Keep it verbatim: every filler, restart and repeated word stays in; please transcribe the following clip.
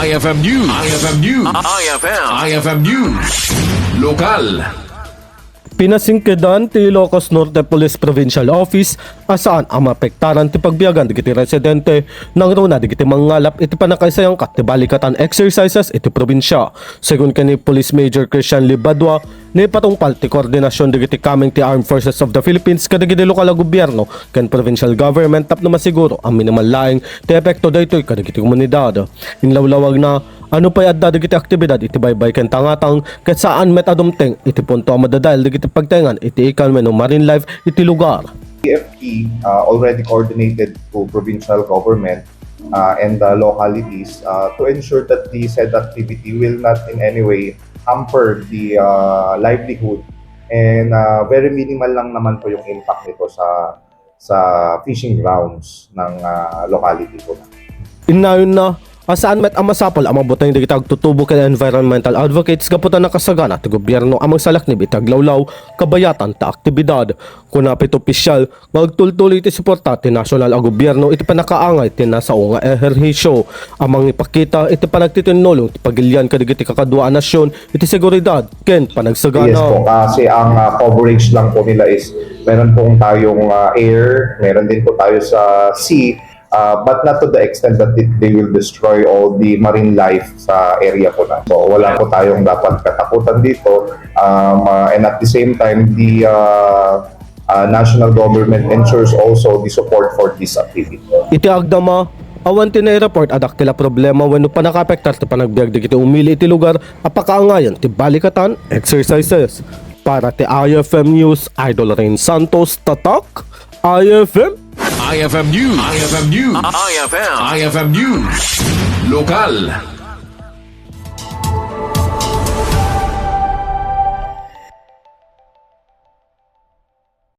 I F M News. I F M News. I F M. I F M News. Lokal. Pinasingkedan ti Ilocos Norte Police Provincial Office a saan a maapektaran ti pagbiagan dagiti residente nangruna dagiti mangngalap iti pannakaisayangkat ti balikatan exercises iti probinsya. Segun ken ni Police Major Christian Libadua, naipatungpal ti koordinasyon dagiti kameng ti Armed Forces of the Philippines kadagiti lokal a gobierno ken provincial government tapno masiguro a minimal laeng ti epekto daytoy kadagiti komunidad. Inlawlawagna, ano pay adda dagiti aktibidad iti baybay ken tangatang ket saan met a dumteng iti punto a madadael dagiti pagtaengan iti ikan wenno marine life iti lugar. P F P uh, already coordinated to provincial government uh, and the localities uh, to ensure that the said activity will not in any way hamper the uh, livelihood and uh, very minimal lang naman po yung impact nito sa sa fishing grounds ng uh, locality po natin. Innayonna, a saan met a masapul a mabuteng dagiti agtutubo ken environmental advocates gapu ta nakasagana ti gobierno a mangsalaknib iti aglawlaw kabayatan ta aktibidad. Kuna pay ti opisyal nga agtultuloy ti suporta ti nasyonal a gobierno iti pannakaangay ti nasao nga ehersisyo a mangipakita iti panagtitinnulong ti pagilian kadagiti kakadua a nasyon iti seguridad ken panagsagana. Yes po, kasi ang uh, coverage lang po nila is meron pong tayong uh, air, meron din po tayo sa sea, uh, but not to the extent that it, they will destroy all the marine life sa area po na. So wala po tayong dapat katakutan dito. Um, uh, and at the same time, the uh, uh, national government ensures also the support for this activity. Iti agdama, awan ti naireport a dakkel a problema wenno pannakaapektar ti panagbiag dagiti umili iti lugar a pakaangayan ti balikatan exercises. Para ti I F M News, Idol Rain Santos, Tatak, I F M. I F M News. I F M News. I F M. I F M News. Lokal.